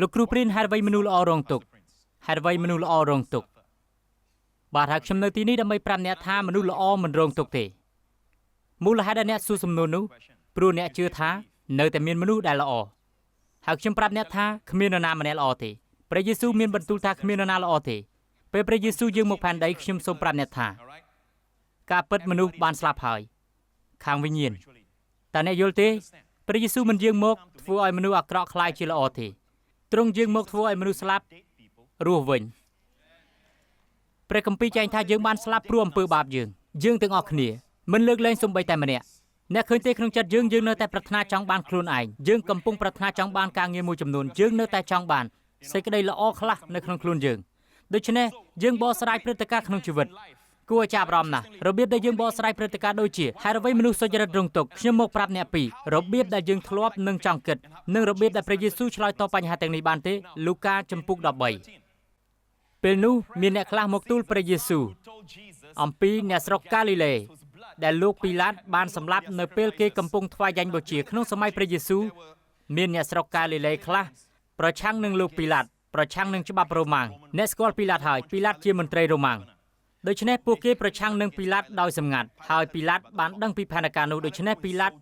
លោកគ្រូព្រីនហេតុអ្វីមនុស្សល្អរងទុក្ខហេតុអ្វីមនុស្សល្អរងទុក្ខបាទហើយខ្ញុំនៅទីនេះដើម្បីប្រាប់អ្នកថាមនុស្សល្អមិនរងទុក្ខទេមូលហេតុដែលអ្នកសួរសំណួរនោះព្រោះអ្នកជឿថានៅតែមានមនុស្សដែលល្អហើយខ្ញុំប្រាប់អ្នកថាគ្មាននរណាម្នាក់ល្អទេព្រះយេស៊ូវមានបន្ទូលថាគ្មាននរណាល្អទេពេលព្រះយេស៊ូវយាងមកផែនដីខ្ញុំសូមប្រាប់អ្នកថាការពិតមនុស្សបានស្លាប់ហើយខាងវិញ្ញាណតើអ្នកយល់ទេព្រះយេស៊ូវមិនយាងមកធ្វើឲ្យមនុស្សអាក្រក់ក្លាយជាល្អទេទ្រង់យាងមកធ្វើឲ្យមនុស្សស្លាប់រស់វិញព្រះគម្ពីរចែងថាយើងបានស្លាប់ព្រោះអំពើបាបយើងយើងទាំងអស់គ្នាមិនលើកលែងសូម្បីតែម្នាក់អ្នកឃើញទេក្នុងចិត្តយើងយើងនៅតែប្រាថ្នាចង់បានខ្លួនឯងយើងកំពុងប្រាថ្នាចង់បានការងារមួយចំនួនយើងនៅតែចង់បានសេចក្តីល្អខ្លះនៅក្នុងខ្លួនយើងដូច្នេះយើងបកស្រាយព្រឹត្តិការណ៍ក្នុងជីវិតគួរឲ្យចាប់អារម្មណ៍ណាស់របៀបដែលយើងបកស្រាយព្រឹត្តិការណ៍ដូចជាហេតុអ្វីមនុស្សសុចរិតរងទុក្ខខ្ញុំមកប្រាប់អ្នកពីរបៀបដែលយើងធ្លាប់និងចង់គិតនិងរបៀបដែលព្រះយេស៊ូវឆ្លើយតបបញ្ហាទាំងនេះបានទេលូកាជំពូក13ពេលនោះមានអ្នកខ្លះមកទូលព្រះយេស៊ូវអំពីអ្នកស្រុកកាលីលេដែលលោកពីឡាតបានសម្លាប់នៅពេលគេកំពុងថ្វាយយញ្ញបូជាក្នុងសម័យព្រះយេស៊ូវមានអ្នកស្រុកកាលីលេខ្លះប្រឆាំងនឹងលោកពីឡាតប្រឆាំងនឹងច្បាប់រ៉ូម៉ាំងអ្នកស្គាល់ពីឡាតហើយពីឡាតជាមន្ត្រីរ៉ូម៉ាំងដូច្នេះពួកគេប្រឆាំងនឹងពីឡាតដោយសម្ងាត់ហើយពីឡាតបានដឹងពីផែនការនោះដូច្នេះពីឡាត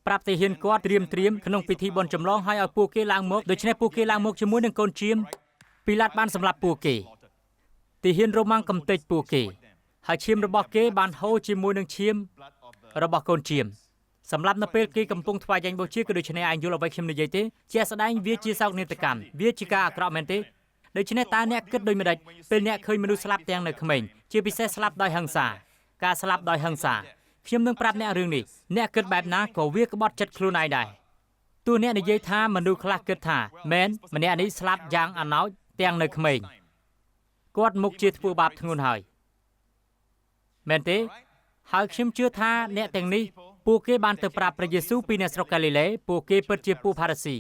ប្រាប់ទាហានគាត់ត្រៀមក្នុងពិធីបុណ្យចម្លងហើយឲ្យពួកគេឡើងមកដូច្នេះពួកគេឡើងមកជាមួយនឹងកូនចៀមពីឡាតបានសម្លាប់ពួកគេទាហានរ៉ូម៉ាំងកំទេចពួកគេហើយឈាមរបស់គេបានហូរជាមួយនឹងឈាមរបស់កូនចៀមសម្រាប់នៅពេលគេកំពុងថ្វាយយញ្ញបូជាក៏ដូច្នេះឯងយល់អ្វីខ្ញុំនិយាយទេជាក់ស្ដែងវាជាសោកនាដកម្មវាជាការអាក្រក់មែនទេដូច្នេះតើអ្នកគិតដូចម្ដេចពេលអ្នកឃើញមនុស្សស្លាប់ទាំងនៅក្មេងជាពិសេសស្លាប់ដោយហិង្សាការស្លាប់ដោយហិង្សាខ្ញុំនឹងប្រាប់អ្នករឿងនេះអ្នកគិតបែបណាក៏វាក្បត់ចិត្តខ្លួនឯងដែរទោះអ្នកនិយាយថាមនុស្សខ្លះគិតថាមែនម្នាក់នេះស្លាប់យ៉ាងអណោចទាំងនៅក្មេងគាត់មុខជាធ្វើបាបធ្ងន់ហើយមែនទេហើយខ្ញុំជឿថាអ្នកទាំងនេះពួកគេបានទៅប្រាប់ព្រះយេស៊ូវពីអ្នកស្រុកកាលីលេពួកគេពិតជាពួកផារ៉ាស៊ី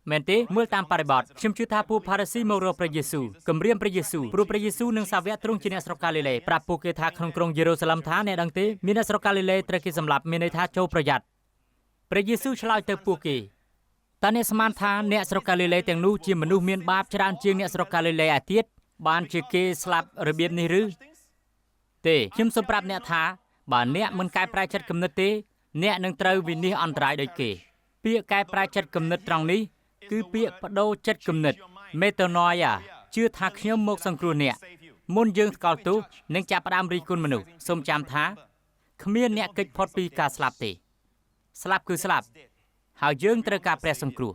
មែនទេមើលតាមបរិបទខ្ញុំជឿថាពួកផារ៉ាស៊ីមករកព្រះយេស៊ូវគំរាមព្រះយេស៊ូវព្រោះព្រះយេស៊ូវនិងសាវកទ្រង់ជាអ្នកស្រុកកាលីលេប្រាប់ពួកគេថាក្នុងក្រុងយេរូសាឡឹមថាអ្នកដឹងទេមានអ្នកស្រុកកាលីលេត្រូវគេសម្លាប់មានន័យថាចូលប្រយ័ត្នព្រះយេស៊ូវឆ្លើយទៅពួកគេតើអ្នកស្មានថាអ្នកស្រុកកាលីលេទាំងនោះជាមនុស្សមានបាបច្រើនជាងអ្នកស្រុកកាលីលេឯទៀតបានជាគេស្លាប់របៀបនេះឬទេខ្ញុំសូមប្រាប់អ្នកថាបើអ្នកមិនកែប្រែចិត្តគំនិតទេអ្នកនឹងត្រូវវិនិច្ឆ័យអន្តរាយដូចគេពាក្យកែប្រែចិត្តគំនិតត្រង់នេះគឺពាក្យបដូរចិត្តគំនិត Metanoia ជឿថាខ្ញុំមកសង្គ្រោះអ្នកមុនយើងថ្កោលទោសនិងចាប់ផ្ដើមរិះគន់មនុស្សសូមចាំថាគ្មានអ្នកគេចផុតពីការស្លាប់ទេស្លាប់គឺស្លាប់ហើយយើងត្រូវការព្រះសង្គ្រោះ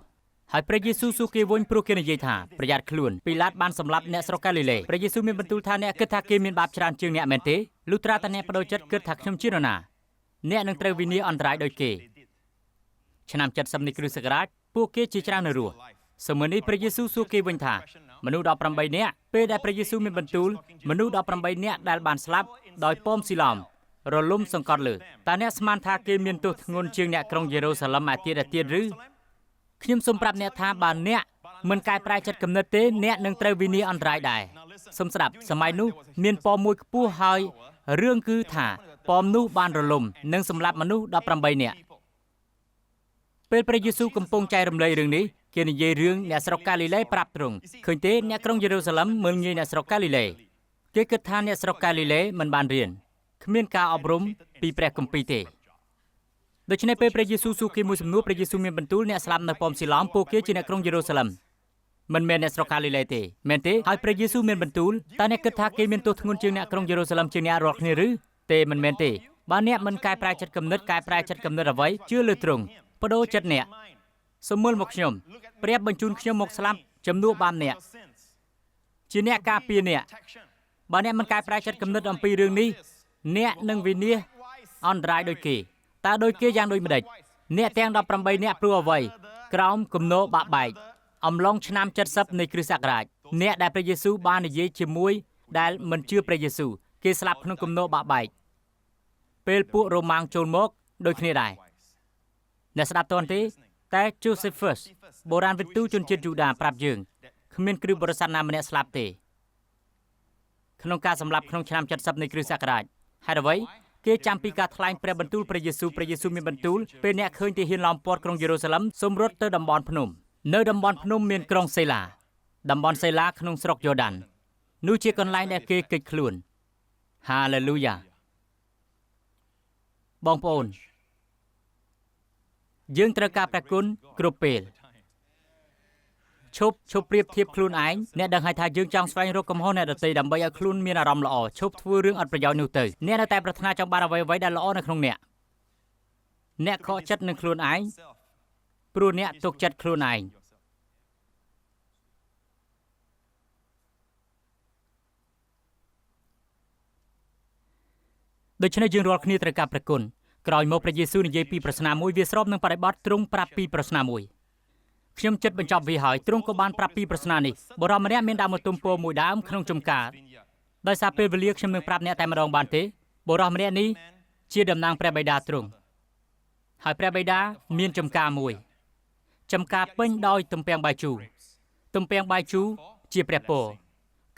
ហើយព្រះយេស៊ូវសួរគេវិញព្រោះគេនិយាយថាប្រយ័ត្នខ្លួនពីឡាតបានសម្លាប់អ្នកស្រុកកាលីលេព្រះយេស៊ូវមានបន្ទូលថាអ្នកគិតថាគេមានបាបច្រើនជាងអ្នកមែនទេលុះត្រាតែអ្នកបដូរចិត្តគិតថាខ្ញុំជានរណាអ្នកនឹងត្រូវវិនិច្ឆ័យអន្តរាយដូចគេឆ្នាំ70នៃគ្រិស្តសករាជពួកគេជាច្រើននៅរស់សម័យនេះព្រះយេស៊ូវសួរគេវិញថាមនុស្ស18នាក់ពេលដែលព្រះយេស៊ូវមានបន្ទូលមនុស្ស18នាក់ដែលបានស្លាប់ដោយប៉មស៊ីឡោមរលំសង្កត់លើតើអ្នកស្មានថាគេមានទោសធ្ងន់ជាងអ្នកក្រុងយេរូសាឡឹមឯទៀតឬខ្ញុំសូមប្រាប់អ្នកថាបើអ្នកមិនកែប្រែចិត្តគំនិតទេអ្នកនឹងត្រូវវិនិច្ឆ័យអន្តរាយដែរសូមស្ដាប់សម័យនោះមានប៉មមួយខ្ពស់ហើយរឿងគឺថាប៉មនោះបានរលំនិងសម្លាប់មនុស្ស18នាក់ពេលព្រះយេស៊ូវកំពុងចែករំលែករឿងនេះគេនិយាយរឿងអ្នកស្រុកកាលីលេប្រាប់ទ្រង់ឃើញទេអ្នកក្រុងយេរូសាឡឹមមើលងាយអ្នកស្រុកកាលីលេគេគិតថាអ្នកស្រុកកាលីលេមិនបានរៀនគ្មានការអប់រំពីព្រះគម្ពីរទេដូច្នេះពេលព្រះយេស៊ូវសួរគេមួយសំណួរព្រះយេស៊ូវមានបន្ទូលអ្នកស្លាប់នៅប៉មស៊ីឡោមពួកគេជាអ្នកក្រុងយេរូសាឡឹមមិនមែនអ្នកស្រុកកាលីលេទេមែនទេហើយព្រះយេស៊ូវមានបន្ទូលតើអ្នកគិតថាគេមានទោសធ្ងន់ជាងអ្នកក្រុងយេរូសាឡឹមជាងអ្នករាល់គ្នាឬទេមិនមែនទេបើអ្នកមិនកែប្រែចិត្តគំនិតកែប្រែចិត្តគំនិតអ្វីជឿលើទ្រង់បដូរចិត្តអ្នកសូមមើលមកខ្ញុំព្រះបញ្ជូនខ្ញុំមកស្លាប់ជំនួសបាបអ្នកជាអ្នកការពារអ្នកបើអ្នកមិនកែប្រែចិត្តគំនិតអំពីរឿងនេះអ្នកនឹងវិនិច្ឆ័យអន្តរាយដូចគេតើដូចគេយ៉ាងដូចម្ដេចអ្នកទាំង18នាក់ព្រោះអ្វីក្រោមគំនរបាក់បែកអំឡុងឆ្នាំ70នៃគ្រិស្តសករាជអ្នកដែលព្រះយេស៊ូវបាននិយាយជាមួយដែលមិនជឿព្រះយេស៊ូវគេស្លាប់ក្នុងគំនរបាក់បែកពេលពួករ៉ូម៉ាំងចូលមកដូចគ្នាដែរអ្នកស្ដាប់ទាន់ទេតែ Josephus បុរាណវិទូជនជាតិយូដាប្រាប់យើងគ្មានគ្រិស្តបរិស័ទណាម្នាក់ស្លាប់ទេក្នុងការសម្លាប់ក្នុងឆ្នាំ70នៃគ្រិស្តសករាជហេតុអ្វីគេចាំពីការថ្លែងព្រះបន្ទូលព្រះយេស៊ូវព្រះយេស៊ូវមានបន្ទូលពេលអ្នកឃើញទាហានឡោមព័ទ្ធក្រុងយេរូសាឡឹមសូមរត់ទៅតំបន់ភ្នំ នៅតំបន់ភ្នំមានក្រុងសេឡាតំបន់សេឡាក្នុងស្រុកយ៉ូដាននោះជាកន្លែងដែលគេគេចខ្លួនហាឡេលូយ៉ាបងប្អូនយើងត្រូវការព្រះគុណគ្រប់ពេលឈប់ប្រៀបធៀបខ្លួនឯងអ្នកដឹងហើយថាយើងចង់ស្វែងរកកំហុសអ្នកដទៃដើម្បីឲ្យខ្លួនមានអារម្មណ៍ល្អឈប់ធ្វើរឿងអត់ប្រយោជន៍នោះទៅអ្នកនៅតែប្រាថ្នាចង់បានអ្វីៗដែលល្អនៅក្នុងអ្នកអ្នកខកចិត្តនឹងខ្លួនឯងព្រោះអ្នកទុកចិត្តខ្លួនឯងដូច្នេះយើងរាល់គ្នាត្រូវការព្រះគុណក្រោយមកព្រះយេស៊ូវនិយាយពីប្រស្នាមួយវាស្របនឹងបរិបទទ្រង់ប្រាប់ពីប្រស្នាមួយខ្ញុំចិត្តបញ្ចប់វាហើយទ្រង់ក៏បានប្រាប់ពីប្រស្នានេះបុរសម្នាក់មានដើមទុំពោមួយដើមក្នុងចំការដោយសារពេលវេលាខ្ញុំនឹងប្រាប់អ្នកតែម្ដងបានទេបុរសម្នាក់នេះជាតំណាងព្រះបិតាទ្រង់ហើយព្រះបិតាមានចំការមួយចំការពេញដោយទំពាំងបាយជូរទំពាំងបាយជូរជាព្រះពរ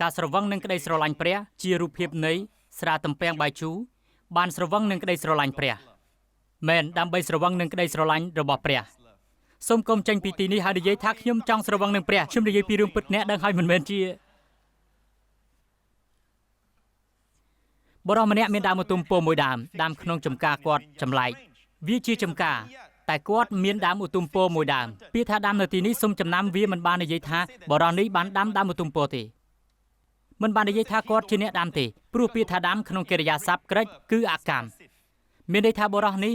ការស្រវឹងនឹងក្តីស្រឡាញ់ព្រះជារូបភាពនៃស្រាទំពាំងបាយជូរបានស្រវឹងនឹងក្តីស្រឡាញ់ព្រះមែនដើម្បីស្រវឹងនឹងក្តីស្រឡាញ់របស់ព្រះសូមកុំចេញពីទីនេះហើយនិយាយថាខ្ញុំចង់ស្រវឹងនឹងព្រះខ្ញុំនិយាយពីរឿងពិតអ្នកដឹងហើយមិនមែនជាបុរសម្នាក់មានដើមទុំពោមួយដើមដាំក្នុងចំការគាត់ចម្លែកវាជាចំការតែគាត់មានដើមឧទុមពោមួយដើមពាក្យថាដាំនៅទីនេះសូមចំណាំវាមិនបាននិយាយថាបុរសនេះបានដាំដើមឧទុមពោទេមិនបាននិយាយថាគាត់ជាអ្នកដាំទេព្រោះពាក្យថាដាំក្នុងកិរិយាសព្ទក្រិចគឺអកម្មមានន័យថាបុរសនេះ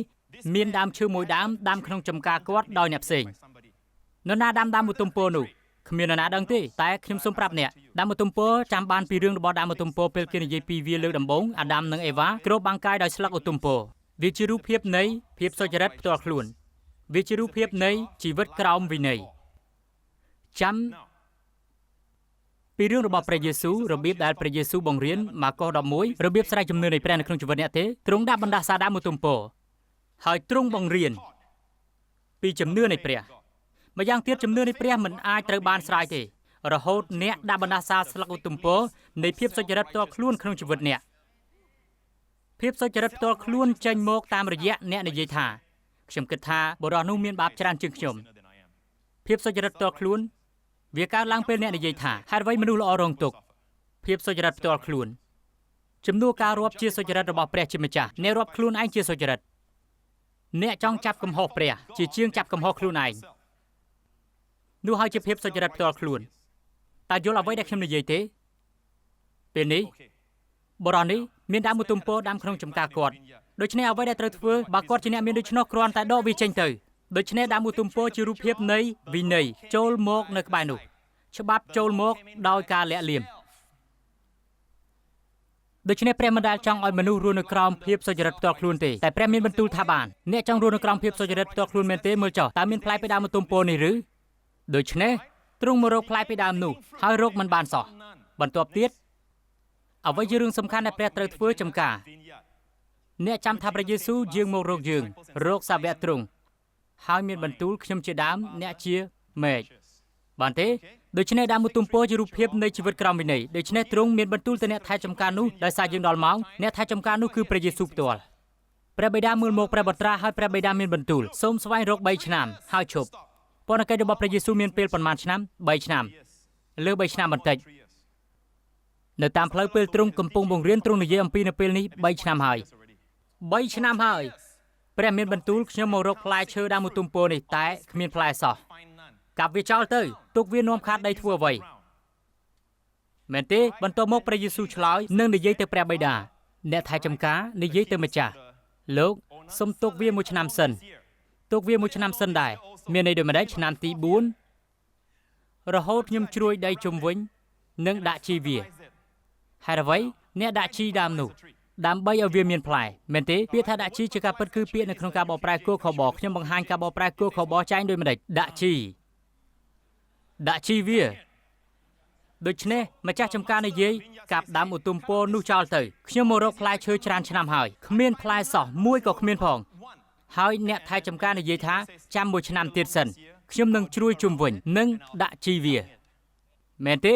មានដើមឈើមួយដើមដាំក្នុងចំការគាត់ដោយអ្នកផ្សេងនរណាដាំដើមឧទុមពោនោះគ្មាននរណាដឹងទេតែខ្ញុំសូមប្រាប់អ្នកដើមឧទុមពោចាំបានពីរឿងរបស់ដើមឧទុមពោពេលគេនិយាយពីវាលើកដំបូងអាដាមនិងអេវ៉ាគ្របបាំងកាយដោយស្លឹកឧទុមពោវាជារូបភាពនៃភាពសុចរិតផ្ទាល់ខ្លួនវាជារូបភាពនៃជីវិតក្រោមវិន័យចាំពីរឿងរបស់ព្រះយេស៊ូវរបៀបដែលព្រះយេស៊ូវបង្រៀនម៉ាកុស11របៀបស្រែកជំនឿនៃព្រះនៅក្នុងជីវិតអ្នកទេទ្រង់ដាក់បណ្ដាសាដើមឧទុមពោហើយទ្រង់បង្រៀនពីជំនឿនៃព្រះម្យ៉ាងទៀតជំនឿនៃព្រះមិនអាចត្រូវបានស្រាយទេរហូតអ្នកដាក់បណ្ដាសាស្លឹកឧទុមពោនៃភាពសុចរិតផ្ទាល់ខ្លួនក្នុងជីវិតអ្នកភាពសុចរិតផ្ទាល់ខ្លួនចេញមកតាមរយៈអ្នកនិយាយថាខ្ញុំគិតថាបុរសនោះមានបាបច្រើនជាងខ្ញុំភាពសុចរិតផ្ទាល់ខ្លួនវាកើតឡើងពេលអ្នកនិយាយថាហេតុអ្វីមនុស្សល្អរងទុក្ខភាពសុចរិតផ្ទាល់ខ្លួនជំនួសការរាប់ជាសុចរិតរបស់ព្រះជាម្ចាស់អ្នករាប់ខ្លួនឯងជាសុចរិតអ្នកចង់ចាប់កំហុសព្រះជាជាងចាប់កំហុសខ្លួនឯងនោះហើយជាភាពសុចរិតផ្ទាល់ខ្លួនតើយល់អ្វីដែលខ្ញុំនិយាយទេពេលនេះបុរសនេះមានដើមឧទុមពោដាំក្នុងចំការគាត់ដូច្នេះអ្វីដែលត្រូវធ្វើបើគាត់ជាអ្នកមានដូច្នោះគ្រាន់តែដកវាចេញទៅដូច្នេះដើមឧទុមពោជារូបភាពនៃវិន័យចូលមកនៅក្បែរនោះច្បាប់ចូលមកដោយការលាក់លៀមដូច្នេះព្រះមិនដែលចង់ឲ្យមនុស្សរស់នៅក្រោមភាពសុចរិតផ្ទាល់ខ្លួនទេតែព្រះមានបន្ទូលថាបានអ្នកចង់រស់នៅក្រោមភាពសុចរិតផ្ទាល់ខ្លួនមែនទេមើលចុះតើមានផ្លែពីដើមឧទុមពោនេះឬដូច្នេះទ្រង់មករកផ្លែពីដើមនោះហើយរកមិនបានសោះបន្ទាប់ទៀតអ្វីជារឿងសំខាន់ដែលព្រះត្រូវធ្វើចំការអ្នកចាំថាព្រះយេស៊ូវយាងមករកយើងរកសាវកទ្រង់ហើយមានបន្ទូលខ្ញុំជាដើមអ្នកជាមែកបានទេដូច្នេះដើមឧទុមពោជារូបភាពនៃជីវិតក្រោមវិន័យដូច្នេះទ្រង់មានបន្ទូលទៅអ្នកថែចំការនោះដោយសារយើងដល់ម៉ោងអ្នកថែចំការនោះគឺព្រះយេស៊ូវផ្ទាល់ព្រះបិតាមើលមកព្រះបុត្រាហើយព្រះបិតាមានបន្ទូលសូមស្វែងរក3ឆ្នាំហើយឈប់ពន្ធកិច្ចរបស់ព្រះយេស៊ូវមានពេលប៉ុន្មានឆ្នាំ3ឆ្នាំលើ3ឆ្នាំបន្តិចនៅតាមផ្លូវពេលទ្រង់កំពុងបង្រៀនទ្រង់និយាយអំពីនៅពេលនេះ3ឆ្នាំហើយ3ឆ្នាំហើយព្រះមានបន្ទូលខ្ញុំមករកផ្លែឈើដើមឧទុមពោនេះតែគ្មានផ្លែសោះកាប់វាចោលទៅទុកវានាំខាតដីធ្វើអ្វីមែនទេបន្ទាប់មកព្រះយេស៊ូវឆ្លើយនិងនិយាយទៅព្រះបិតាអ្នកថែចំការនិយាយទៅម្ចាស់លោកសូមទុកវាមួយឆ្នាំសិនទុកវាមួយឆ្នាំសិនដែរមានន័យដូចម្តេចឆ្នាំទី4រហូតខ្ញុំជ្រួយដីជុំវិញនិងដាក់ជីវាហេតុអ្វីអ្នកដាក់ជីដើមនោះដើម្បីឲ្យវាមានផ្លែមែនទេពាក្យថាដាក់ជីជាការពិតគឺពាក្យនៅក្នុងការបកប្រែគោខបខ្ញុំបង្ហាញការបកប្រែគោខបចែងដូចម្តេចដាក់ជីដាក់ជីវាដូច្នេះម្ចាស់ចំការនិយាយកាប់ដើមឧទុមពោនោះចោលទៅខ្ញុំមករកផ្លែឈើច្រើនឆ្នាំហើយគ្មានផ្លែសោះមួយក៏គ្មានផងហើយអ្នកថែចំការនិយាយថាចាំមួយឆ្នាំទៀតសិនខ្ញុំនឹងជ្រួយជុំវិញនិងដាក់ជីវាមែនទេ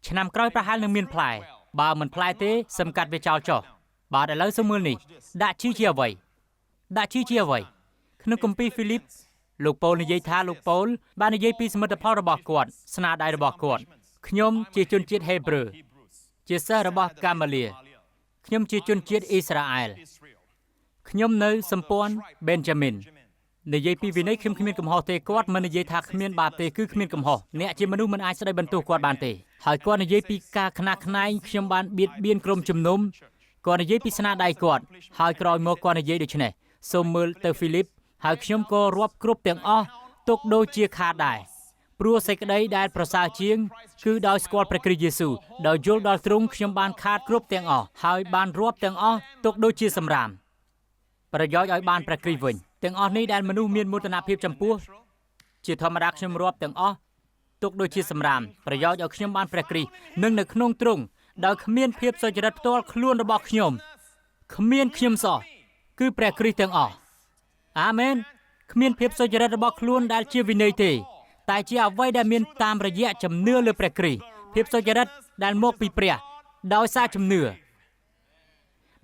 ឆ្នាំក្រោយប្រហែលនឹងមានផ្លែបើមិនផ្លែទេសំកាត់វាចោលចុះបាទឥឡូវសូមមើលនេះដាក់ជីជាអ្វីដាក់ជីជាអ្វីក្នុងគម្ពីរហ្វីលីប លោកប៉ូលនិយាយថាលោកប៉ូលបាននិយាយពីសមិទ្ធផលរបស់គាត់ស្នាដៃរបស់គាត់ខ្ញុំជាជនជាតិហេប្រឺជាសិស្សរបស់កាម៉ាលៀខ្ញុំជាជនជាតិអ៊ីស្រាអែលខ្ញុំនៅសម្ព័ន្ធបេនចាមីននិយាយពីវិន័យខ្ញុំគ្មានកំហុសទេគាត់មិននិយាយថាគ្មានបាបទេគឺគ្មានកំហុសអ្នកជាមនុស្សមិនអាចស្ដីបន្ទោសគាត់បានទេហើយគាត់និយាយពីការខ្នះខ្នែងខ្ញុំបានបៀតបៀនក្រុមជំនុំគាត់និយាយពីស្នាដៃគាត់ហើយក្រោយមកគាត់និយាយដូច្នេះសូមមើលទៅហ្វីលីបហើយខ្ញុំក៏រាប់គ្រប់ទាំងអស់ទុកដូចជាខាតដែរព្រោះសេចក្តីដែលប្រសើរជាងគឺដោយស្គាល់ព្រះគ្រីស្ទយេស៊ូវដោយយល់ដល់ទ្រង់ខ្ញុំបានខាតគ្រប់ទាំងអស់ហើយបានរាប់ទាំងអស់ទុកដូចជាសម្រាមប្រយោជន៍ឲ្យបានព្រះគ្រីស្ទវិញទាំងអស់នេះដែលមនុស្សមានមោទនភាពចំពោះជាធម្មតាខ្ញុំរាប់ទាំងអស់ទុកដូចជាសម្រាមប្រយោជន៍ឲ្យខ្ញុំបានព្រះគ្រីស្ទនិងនៅក្នុងទ្រង់ដោយគ្មានភាពសុចរិតផ្ទាល់ខ្លួនរបស់ខ្ញុំគ្មានខ្ញុំសោះគឺព្រះគ្រីស្ទទាំងអស់អាមែនគ្មានភាពសុចរិតរបស់ខ្លួនដែលជាវិន័យទេតែជាអ្វីដែលមានតាមរយៈជំនឿលើព្រះគ្រីស្ទភាពសុចរិតដែលមកពីព្រះដោយសារជំនឿ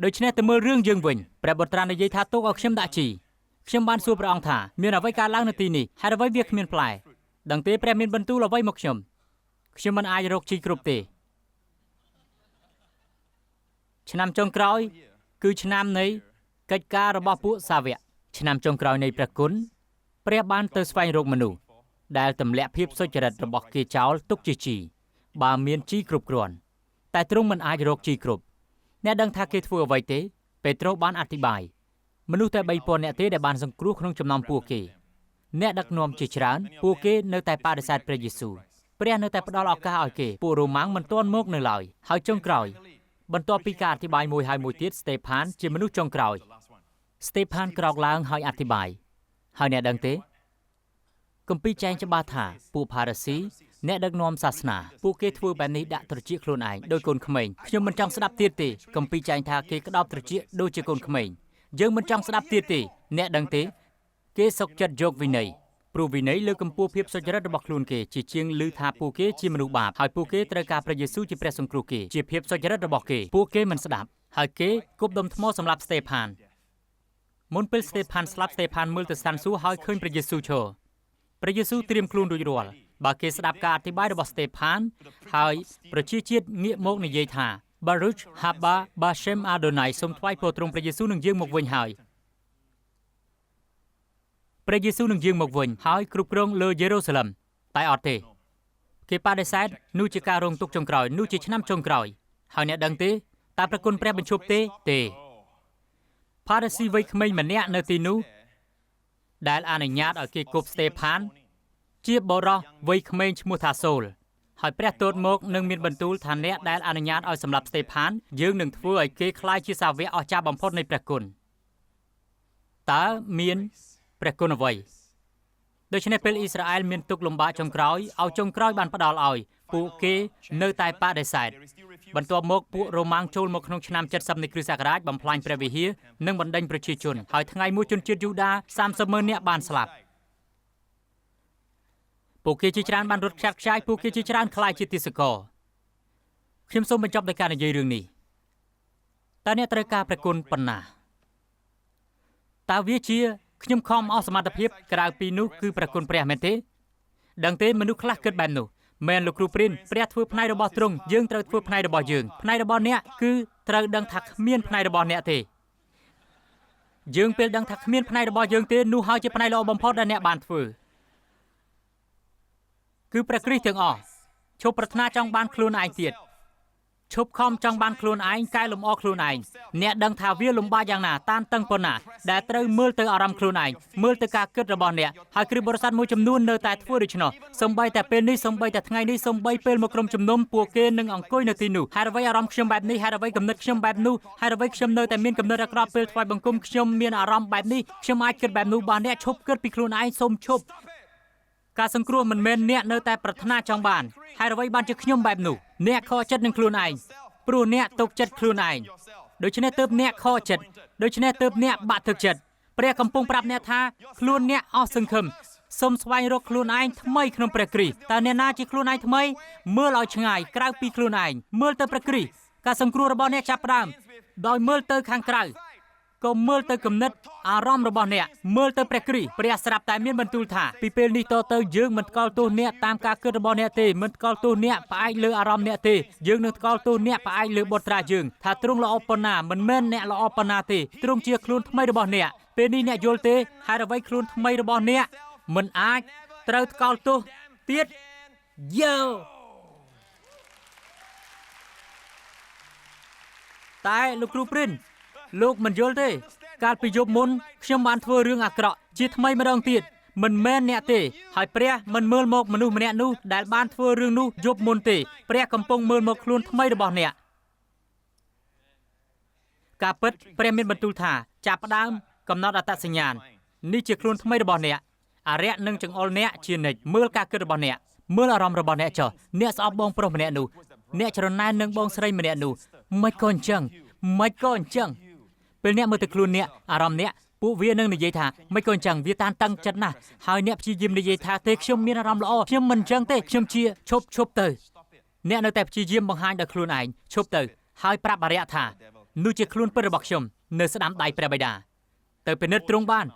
ដូច្នេះទៅមើលរឿងយើងវិញព្រះបុត្រានិយាយថាទុកឲ្យខ្ញុំដាក់ជីខ្ញុំបានសួរព្រះអង្គថាមានអ្វីកើតឡើងនៅទីនេះហេតុអ្វីវាគ្មានផ្លែដឹងទេព្រះមានបន្ទូលអ្វីមកខ្ញុំខ្ញុំមិនអាចរកជីគ្រប់ទេឆ្នាំចុងក្រោយគឺឆ្នាំនៃកិច្ចការរបស់ពួកសាវកឆ្នាំចុងក្រោយនៃព្រះគុណព្រះបានទៅស្វែងរកមនុស្សដែលទម្លាក់ភាពសុចរិតរបស់គេចោលទុកជាជីបើមានជីគ្រប់គ្រាន់តែទ្រង់មិនអាចរកជីគ្រប់អ្នកដឹងថាគេធ្វើអ្វីទេពេត្រុសបានអធិប្បាយមនុស្សតែ 3000 នាក់ទេដែលបានសង្គ្រោះក្នុងចំណោមពួកគេអ្នកដឹកនាំជាច្រើនពួកគេនៅតែបដិសេធព្រះយេស៊ូវព្រះនៅតែផ្ដល់ឱកាសឲ្យគេពួករ៉ូម៉ាំងមិនទាន់មកនៅឡើយហើយចុងក្រោយបន្ទាប់ពីការអធិប្បាយមួយហើយមួយទៀតស្តេផានជាមនុស្សចុងក្រោយស្តេផានក្រោកឡើងហើយអធិប្បាយហើយអ្នកដឹងទេគម្ពីរចែងច្បាស់ថាពួកផារ៉ាស៊ីអ្នកដឹកនាំសាសនាពួកគេធ្វើបែបនេះដាក់ត្រចៀកខ្លួនឯងដោយកូនក្មេងខ្ញុំមិនចង់ស្ដាប់ទៀតទេគម្ពីរចែងថាគេក្តោបត្រចៀកដូចជាកូនក្មេងយើងមិនចង់ស្ដាប់ទៀតទេអ្នកដឹងទេគេសុកចិត្តយកវិន័យព្រោះវិន័យលើកកម្ពស់ភាពសុចរិតរបស់ខ្លួនគេជាជាងឮថាពួកគេជាមនុស្សបាបហើយពួកគេត្រូវការព្រះយេស៊ូវជាព្រះសង្គ្រោះគេជាភាពសុចរិតរបស់គេពួកគេមិនស្ដាប់ហើយគេគប់ដុំថ្មសម្រាប់ស្តេផានមុនពេលស្តេផានស្លាប់ស្តេផានមើលទៅសានសួគ៌ហើយឃើញព្រះយេស៊ូវឈរព្រះយេស៊ូវត្រៀមខ្លួនរួចរាល់បើគេស្ដាប់ការអធិប្បាយរបស់ស្តេផានហើយប្រជាជាតិងាកមកនិយាយថាបារុចហាបាបាရှេមអាដូណៃសូមថ្វាយពរទ្រង់ព្រះយេស៊ូវនឹងយាងមកវិញហើយព្រះយេស៊ូវនឹងយាងមកវិញហើយគ្រប់គ្រងលើយេរូសាឡឹមតែអត់ទេគេបដិសេធនោះជាការរងទុក្ខចុងក្រោយនោះជាឆ្នាំចុងក្រោយហើយអ្នកដឹងទេតើព្រះគុណព្រះបញ្ឈប់ទេទេផារ៉ាស៊ីវ័យក្មេងម្នាក់នៅទីនោះដែលអនុញ្ញាតឲ្យគេគប់ស្តេផានជាបុរសវ័យក្មេងឈ្មោះថាសូលហើយព្រះទូតមកនឹងមានបន្ទូលថាអ្នកដែលអនុញ្ញាតឲ្យសម្លាប់ស្តេផានយើងនឹងធ្វើឲ្យគេក្លាយជាសាវកអស្ចារ្យបំផុតនៃព្រះគុណតើមានព្រះគុណអ្វីដូច្នេះពេលអ៊ីស្រាអែលមានទុក្ខលំបាកចុងក្រោយឲ្យចុងក្រោយបានផ្ដល់ឲ្យពួកគេនៅតែបដិសេធបន្ទាប់មកពួករ៉ូម៉ាំងចូលមកក្នុងឆ្នាំ70នៃគ្រិស្តសករាជបំផ្លាញព្រះវិហារនិងបណ្ដេញប្រជាជនហើយថ្ងៃមួយជនជាតិយូដា30,000នាក់បានស្លាប់ពួកគេជាច្រើនបានរត់ខ្ចាត់ខ្ចាយពួកគេជាច្រើនក្លាយជាទាសករខ្ញុំសូមបញ្ចប់ដោយការនិយាយរឿងនេះតើអ្នកត្រូវការព្រះគុណប៉ុណ្ណាតើវាជាខ្ញុំខំអស់សមត្ថភាពក្រៅពីនោះគឺព្រះគុណព្រះមែនទេដឹងទេមនុស្សខ្លះគិតបែបនោះមែនលោកគ្រូព្រីនព្រះធ្វើផ្នែករបស់ទ្រង់យើងត្រូវធ្វើផ្នែករបស់យើងផ្នែករបស់អ្នកគឺត្រូវដឹងថាគ្មានផ្នែករបស់អ្នកទេយើងពេលដឹងថាគ្មានផ្នែករបស់យើងទេនោះហើយជាផ្នែកល្អបំផុតដែលអ្នកបានធ្វើគឺព្រះគ្រីស្ទទាំងអស់ឈប់ប្រាថ្នាចង់បានខ្លួនឯងទៀតឈប់ខំចង់បានខ្លួនឯងកែលម្អខ្លួនឯងអ្នកដឹងថាវាលំបាកយ៉ាងណាតានតឹងប៉ុណ្ណាដែលត្រូវមើលទៅអារម្មណ៍ខ្លួនឯងមើលទៅការគិតរបស់អ្នកហើយគ្រិស្តបរិស័ទមួយចំនួននៅតែធ្វើដូច្នោះសូម្បីតែពេលនេះសូម្បីតែថ្ងៃនេះសូម្បីពេលមកក្រុមជំនុំពួកគេនឹងអង្គុយនៅទីនោះហេតុអ្វីអារម្មណ៍ខ្ញុំបែបនេះហេតុអ្វីគំនិតខ្ញុំបែបនោះហេតុអ្វីខ្ញុំនៅតែមានគំនិតអាក្រក់ពេលថ្វាយបង្គំខ្ញុំមានអារម្មណ៍បែបនេះខ្ញុំអាចគិតបែបនោះបានអ្នកឈប់គិតពីខ្លួនឯងសូមឈប់ការសង្គ្រោះមិនមែនអ្នកនៅតែប្រាថ្នាចង់បានហេតុអ្វីបានជាខ្ញុំបែបនោះអ្នកខកចិត្តនឹងខ្លួនឯងព្រោះអ្នកទុកចិត្តខ្លួនឯងដូច្នេះទើបអ្នកខកចិត្តដូច្នេះទើបអ្នកបាក់ទឹកចិត្តព្រះកំពុងប្រាប់អ្នកថាខ្លួនអ្នកអស់សង្ឃឹមសូមស្វែងរកខ្លួនឯងថ្មីក្នុងព្រះគ្រីស្ទតើអ្នកណាជាខ្លួនឯងថ្មីមើលឲ្យឆ្ងាយក្រៅពីខ្លួនឯងមើលទៅព្រះគ្រីស្ទការសង្គ្រោះរបស់អ្នកចាប់ផ្ដើមដោយមើលទៅខាងក្រៅ កុំមើលទៅគំនិតអារម្មណ៍របស់អ្នកមើលទៅព្រះគ្រីស្ទព្រះស្រាប់តែមានបន្ទូលថាពីពេលនេះតទៅយើងមិនថ្កោលទោសអ្នកតាមការគិតរបស់អ្នកទេមិនថ្កោលទោសអ្នកផ្អែកលើអារម្មណ៍អ្នកទេយើងនឹងថ្កោលទោសអ្នកផ្អែកលើបុត្រាយើងថាទ្រង់ល្អប៉ុណ្ណាមិនមែនអ្នកល្អប៉ុណ្ណាទេទ្រង់ជាខ្លួនថ្មីរបស់អ្នកពេលនេះអ្នកយល់ទេហេតុអ្វីខ្លួនថ្មីរបស់អ្នកមិនអាចត្រូវថ្កោលទោសទៀតយោតែលោកគ្រូព្រិនលោកមិនយល់ទេកាលពីយប់មុនខ្ញុំបានធ្វើរឿងអាក្រក់ជាថ្មីម្ដងទៀតមិនមែនអ្នកទេហើយព្រះមិនមើលមកមនុស្សម្នាក់នោះដែលបានធ្វើរឿងនោះយប់មុនទេព្រះកំពុងមើលមកខ្លួនថ្មីរបស់អ្នកការពិតព្រះមានបន្ទូលថាចាប់ផ្ដើមកំណត់អត្តសញ្ញាណនេះជាខ្លួនថ្មីរបស់អ្នកអរិយនឹងចង្អុលអ្នកជានិច្ចមើលការគិតរបស់អ្នកមើលអារម្មណ៍របស់អ្នកចុះអ្នកស្អប់បងប្រុសម្នាក់នោះអ្នកច្រណែននឹងបងស្រីម្នាក់នោះមិនក៏អញ្ចឹងមិនក៏អញ្ចឹងពេលអ្នកមើលទៅខ្លួនអ្នកអារម្មណ៍អ្នកពួកវានឹងនិយាយថាមិនក៏អញ្ចឹងវាតានតឹងចិត្តណាស់ហើយអ្នកព្យាយាមនិយាយថាទេខ្ញុំមានអារម្មណ៍ល្អខ្ញុំមិនអញ្ចឹងទេខ្ញុំជាឈប់ឈប់ទៅអ្នកនៅតែព្យាយាមបង្ហាញដល់ខ្លួនឯងឈប់ទៅហើយប្រាប់អរិយថានោះជាខ្លួនពិតរបស់ខ្ញុំនៅស្ដាំដៃព្រះបិតាទៅពិនិត្យទ្រង់បាន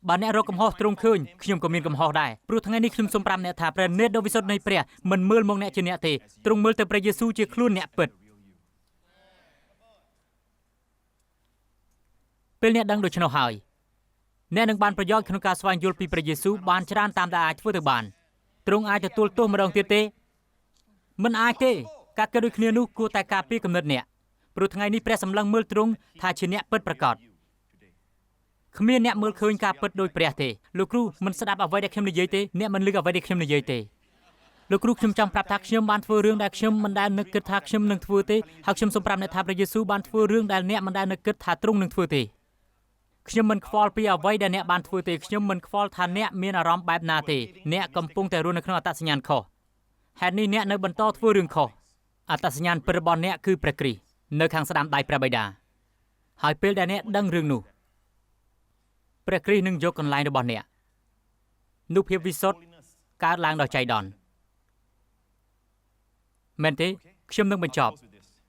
បើអ្នករកកំហុសទ្រង់ឃើញខ្ញុំក៏មានកំហុសដែរព្រោះថ្ងៃនេះខ្ញុំសូមប្រាប់អ្នកថាព្រះនេតដ៏វិសុទ្ធនៃព្រះមិនមើលមកអ្នកជាអ្នកទេទ្រង់មើលទៅព្រះយេស៊ូវជាខ្លួនអ្នកពិតពេលអ្នកដឹងដូច្នោះហើយអ្នកនឹងបានប្រយោជន៍ក្នុងការស្វែងយល់ពីព្រះយេស៊ូវបានច្រើនតាមដែលអាចធ្វើទៅបានទ្រង់អាចទទួលទោសម្ដងទៀតទេមិនអាចទេការគិតដូចគ្នានោះគួរតែការពារគំនិតអ្នកព្រោះថ្ងៃនេះព្រះសម្លឹងមើលទ្រង់ថាជាអ្នកពិតប្រាកដគ្មានអ្នកមើលឃើញការពិតដោយព្រះទេលោកគ្រូមិនស្ដាប់អ្វីដែលខ្ញុំនិយាយទេអ្នកមិនលឺអ្វីដែលខ្ញុំនិយាយទេលោកគ្រូខ្ញុំចង់ប្រាប់ថាខ្ញុំបានធ្វើរឿងដែលខ្ញុំមិនដែលនឹកគិតថាខ្ញុំនឹងធ្វើទេហើយខ្ញុំសូមប្រាប់អ្នកថាព្រះយេស៊ូវបានធ្វើរឿងដែលអ្នកមិនដែលនឹកគិតថាទ្រង់នឹងធ្វើទេខ្ញុំមិនខ្វល់ពីអ្វីដែលអ្នកបានធ្វើទេខ្ញុំមិនខ្វល់ថាអ្នកមានអារម្មណ៍បែបណាទេអ្នកកំពុងតែរស់នៅក្នុងអត្តសញ្ញាណខុសហេតុនេះអ្នកនៅបន្តធ្វើរឿងខុសអត្តសញ្ញាណពិតរបស់អ្នកគឺព្រះគ្រីស្ទនៅខាងស្ដាំដៃព្រះបិតាហើយពេលដែលអ្នកដឹងរឿងនោះព្រះគ្រីស្ទនឹងយកកន្លែងរបស់អ្នកនោះភាពវិសុទ្ធកើតឡើងដល់ចៃដន្យមែនទេខ្ញុំនឹងបញ្ចប់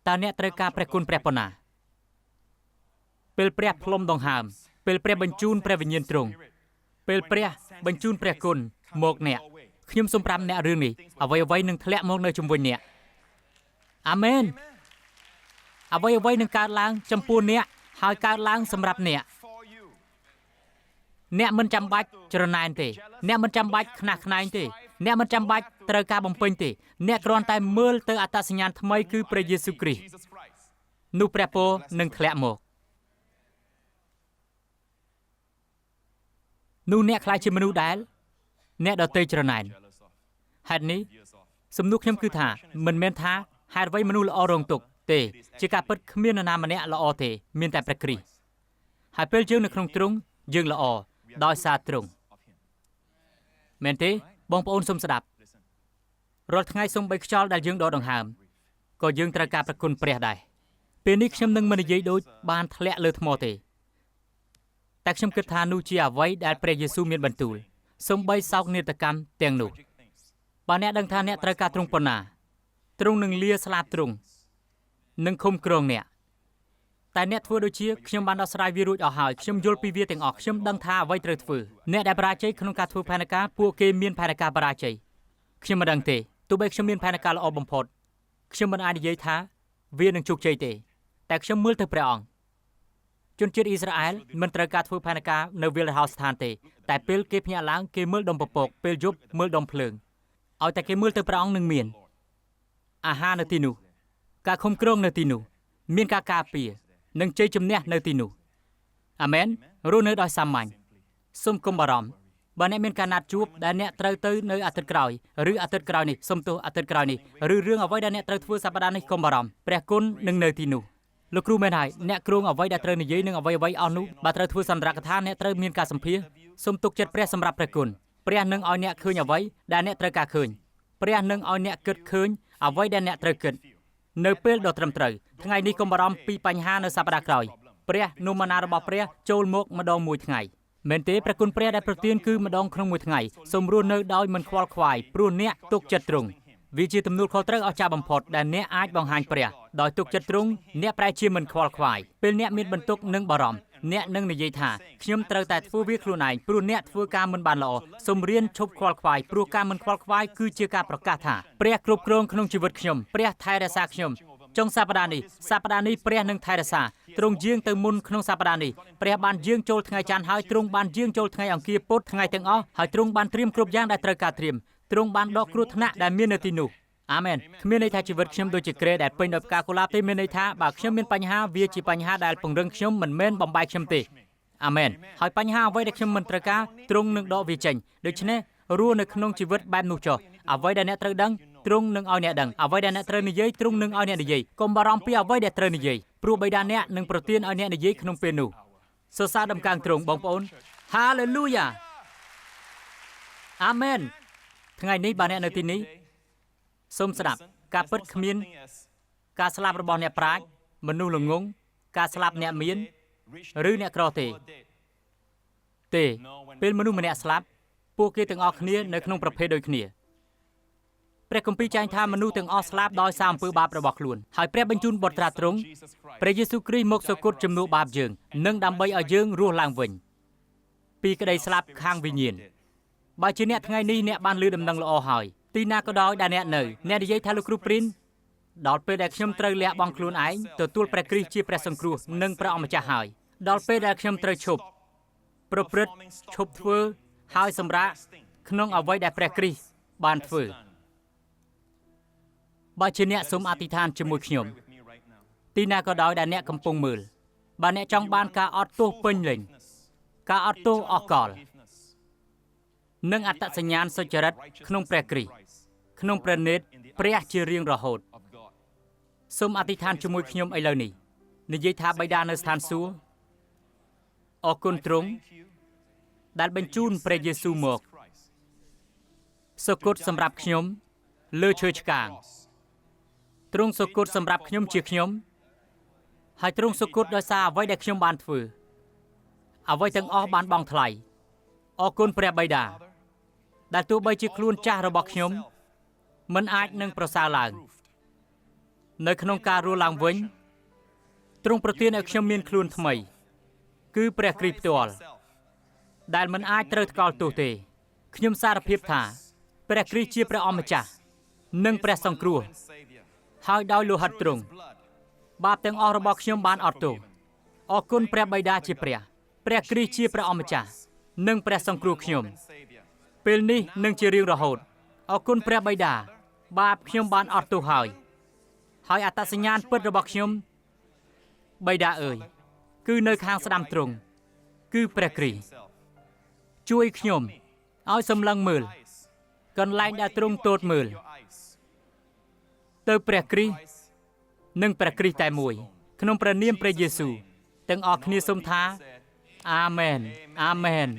តើអ្នកត្រូវការព្រះគុណព្រះប៉ុណ្ណាពេលព្រះផ្លុំដង្ហើមពេលព្រះបញ្ជូនព្រះវិញ្ញាណទ្រង់ពេលព្រះបញ្ជូនព្រះគុណមកអ្នកខ្ញុំសូមប្រាប់អ្នករឿងនេះអ្វីៗនឹងធ្លាក់មកនៅជុំវិញអ្នកអាមែនអ្វីៗនឹងកើតឡើងចំពោះអ្នកហើយកើតឡើងសម្រាប់អ្នកអ្នកមិនចាំបាច់ច្រណែនទេអ្នកមិនចាំបាច់ខ្នះខ្នែងទេអ្នកមិនចាំបាច់ត្រូវការបំពេញទេអ្នកគ្រាន់តែមើលទៅអត្តសញ្ញាណថ្មីគឺព្រះយេស៊ូវគ្រីស្ទនោះព្រះពរនឹងធ្លាក់មកនោះអ្នកខ្លាចជាមនុស្សដែលអ្នកដទៃច្រណែនហេតុនេះសំណួរខ្ញុំគឺថាមិនមែនថាហេតុអ្វីមនុស្សល្អរងទុក្ខទេជាការពិតគ្មាននរណាម្នាក់ល្អទេមានតែព្រះគ្រីស្ទហើយពេលយើងនៅក្នុងទ្រង់យើងល្អដោយសារទ្រង់មែនទេបងប្អូនសូមស្ដាប់រាល់ថ្ងៃសូមបីខ្យល់ដែលយើងដកដង្ហើមក៏យើងត្រូវការព្រះគុណព្រះដែរពេលនេះខ្ញុំនឹងមិននិយាយដូចបានធ្លាក់លើថ្មទេតែខ្ញុំគិតថានោះជាអ្វីដែលព្រះយេស៊ូវមានបន្ទូលសូម្បីសោកនាដកម្មទាំងនោះបើអ្នកដឹងថាអ្នកត្រូវការទ្រង់ប៉ុណ្ណាទ្រង់នឹងលាស្លាប់ទ្រង់នឹងឃុំគ្រងអ្នកតែអ្នកធ្វើដូចជាខ្ញុំបានដោះស្រាយវារួចអស់ហើយខ្ញុំយល់ពីវាទាំងអស់ខ្ញុំដឹងថាអ្វីត្រូវធ្វើអ្នកដែលបរាជ័យក្នុងការធ្វើផែនការពួកគេមានផែនការបរាជ័យខ្ញុំមិនដឹងទេទោះបីខ្ញុំមានផែនការល្អបំផុតខ្ញុំមិនអាចនិយាយថាវានឹងជោគជ័យទេតែខ្ញុំមើលទៅព្រះអង្គជនជាតិអ៊ីស្រាអែលមិនត្រូវការធ្វើផែនការនៅវាលរហោស្ថានទេតែពេលគេភ្ញាក់ឡើងគេមើលដុំពពកពេលយប់មើលដុំភ្លើងឲ្យតែគេមើលទៅព្រះអង្គនឹងមានអាហារនៅទីនោះការឃុំគ្រងនៅទីនោះមានការការពារនិងជ័យជំនះនៅទីនោះអាមែនរស់នៅដោយសាមញ្ញសូមកុំបារម្ភបើអ្នកមានការណាត់ជួបដែលអ្នកត្រូវទៅនៅអាទិត្យក្រោយឬអាទិត្យក្រោយនេះសូមទោសអាទិត្យក្រោយនេះឬរឿងអ្វីដែលអ្នកត្រូវធ្វើសប្តាហ៍នេះកុំបារម្ភព្រះគុណនឹងនៅទីនោះលោកគ្រូមែនហើយអ្នកគ្រងអ្វីដែលត្រូវនិយាយនិងអ្វីៗអស់នោះបើត្រូវធ្វើសន្ទរកថាអ្នកត្រូវមានការសម្ភាសសូមទុកចិត្តព្រះសម្រាប់ព្រះគុណព្រះនឹងឲ្យអ្នកឃើញអ្វីដែលអ្នកត្រូវការឃើញព្រះនឹងឲ្យអ្នកគិតឃើញអ្វីដែលអ្នកត្រូវគិតនៅពេលដ៏ត្រឹមត្រូវថ្ងៃនេះកុំបារម្ភពីបញ្ហានៅសប្តាហ៍ក្រោយព្រះនុមនារបស់ព្រះចូលមកម្ដងមួយថ្ងៃមែនទេព្រះគុណព្រះដែលប្រទានគឺម្ដងក្នុងមួយថ្ងៃសូមរស់នៅដោយមិនខ្វល់ខ្វាយព្រោះអ្នកទុកចិត្តទ្រង់វាជាទំនួលខុសត្រូវអស្ចារ្យបំផុតដែលអ្នកអាចបង្ហាញព្រះដោយទុកចិត្តទ្រង់អ្នកប្រែជាមិនខ្វល់ខ្វាយពេលអ្នកមានបន្ទុកនិងបារម្ភ អ្នកនឹងនិយាយថាខ្ញុំត្រូវតែធ្វើវាខ្លួនឯងព្រោះអ្នកធ្វើការមិនបានល្អសូមរៀនឈប់ខ្វល់ខ្វាយព្រោះការមិនខ្វល់ខ្វាយគឺជាការប្រកាសថាព្រះគ្រប់គ្រងក្នុងជីវិតខ្ញុំព្រះថែរក្សាខ្ញុំចុងសប្តាហ៍នេះសប្តាហ៍នេះព្រះនឹងថែរក្សាទ្រង់យាងទៅមុនក្នុងសប្តាហ៍នេះព្រះបានយាងចូលថ្ងៃច័ន្ទហើយទ្រង់បានយាងចូលថ្ងៃអង្គារពុធថ្ងៃទាំងអស់ហើយទ្រង់បានត្រៀមគ្រប់យ៉ាងដែលត្រូវការត្រៀមទ្រង់បានដកគ្រោះថ្នាក់ដែលមាននៅទីនោះអាមែនគ្មានន័យថាជីវិតខ្ញុំដូចជាគ្រែដែលពេញដោយផ្កាកុលាបទេមានន័យថាបើខ្ញុំមានបញ្ហាវាជាបញ្ហាដែលពង្រឹងខ្ញុំមិនមែនបំបែកខ្ញុំទេអាមែនហើយបញ្ហាអ្វីដែលខ្ញុំមិនត្រូវការទ្រង់នឹងដកវាចេញដូច្នេះរស់នៅក្នុងជីវិតបែបនោះចុះអ្វីដែលអ្នកត្រូវដឹងទ្រង់នឹងឲ្យអ្នកដឹងអ្វីដែលអ្នកត្រូវនិយាយទ្រង់នឹងឲ្យអ្នកនិយាយកុំបារម្ភពីអ្វីដែលត្រូវនិយាយព្រោះបិតាអ្នកនឹងប្រទានឲ្យអ្នកនិយាយក្នុងពេលនោះសរសើរដំកើងទ្រង់បងប្អូនហាឡេលូយ៉ាអាមែនថ្ងៃនេះបើអ្នកនៅទីនេះសូមស្ដាប់ការពិតគ្មានការស្លាប់របស់អ្នកប្រាជ្ញមនុស្សល្ងងការស្លាប់អ្នកមានឬអ្នកក្រទេទេពេលមនុស្សម្នាក់ស្លាប់ពួកគេទាំងអស់គ្នានៅក្នុងប្រភេទដូចគ្នាព្រះគម្ពីរចែងថាមនុស្សទាំងអស់ស្លាប់ដោយសារអំពើបាបរបស់ខ្លួនហើយព្រះបញ្ជូនបុត្រាទ្រង់ព្រះយេស៊ូវគ្រីស្ទមកសុគតជំនួសបាបយើងនិងដើម្បីឲ្យយើងរស់ឡើងវិញពីក្តីស្លាប់ខាងវិញ្ញាណបើជាអ្នកថ្ងៃនេះអ្នកបានឮដំណឹងល្អហើយទីណាក៏ដោយដែលអ្នកនៅអ្នកនិយាយថាលោកគ្រូព្រីនដល់ពេលដែលខ្ញុំត្រូវលះបង់ខ្លួនឯងទទួលព្រះគ្រីស្ទជាព្រះសង្គ្រោះនិងព្រះអម្ចាស់ហើយដល់ពេលដែលខ្ញុំត្រូវឈប់ប្រព្រឹត្តឈប់ធ្វើហើយសម្រាកក្នុងអ្វីដែលព្រះគ្រីស្ទបានធ្វើបើជាអ្នកសូមអធិដ្ឋានជាមួយខ្ញុំទីណាក៏ដោយដែលអ្នកកំពុងមើលបើអ្នកចង់បានការអត់ទោសពេញលេញការអត់ទោសអស់កលនិងអត្តសញ្ញាណសុចរិតក្នុងព្រះគ្រីស្ទក្នុងព្រះនេត្រព្រះជារៀងរហូតសូមអធិដ្ឋានជាមួយខ្ញុំឥឡូវនេះនិយាយថាបិតានៅស្ថានសួគ៌អរគុណទ្រង់ដែលបញ្ជូនព្រះយេស៊ូវមកសុគតសម្រាប់ខ្ញុំលើឈើឆ្កាងទ្រង់សុគតសម្រាប់ខ្ញុំជាខ្ញុំហើយទ្រង់សុគតដោយសារអ្វីដែលខ្ញុំបានធ្វើអ្វីទាំងអស់បានបង់ថ្លៃអរគុណព្រះបិតាដែលទោះបីជាខ្លួនចាស់របស់ខ្ញុំមិនអាចនឹងប្រសើរឡើងនៅក្នុងការរស់ឡើងវិញទ្រង់ប្រទានឲ្យខ្ញុំមានខ្លួនថ្មីគឺព្រះគ្រីស្ទផ្ទាល់ដែលមិនអាចត្រូវថ្កោលទោសទេខ្ញុំសារភាពថាព្រះគ្រីស្ទជាព្រះអម្ចាស់និងព្រះសង្គ្រោះហើយដោយលោហិតទ្រង់បាបទាំងអស់របស់ខ្ញុំបានអត់ទោសអរគុណព្រះបិតាជាព្រះព្រះគ្រីស្ទជាព្រះអម្ចាស់និងព្រះសង្គ្រោះខ្ញុំពេលនេះនឹងជារៀងរហូតអរគុណព្រះបិតាបាបខ្ញុំបានអត់ទោសហើយហើយអត្តសញ្ញាណពិតរបស់ខ្ញុំបិតាអើយគឺនៅខាងស្ដាំទ្រង់គឺព្រះគ្រីស្ទជួយខ្ញុំឲ្យសម្លឹងមើលកន្លែងដែលទ្រង់ទតមើលទៅព្រះគ្រីស្ទនិងព្រះគ្រីស្ទតែមួយក្នុងព្រះនាមព្រះយេស៊ូវទាំងអស់គ្នាសូមថាអាមែនអាមែន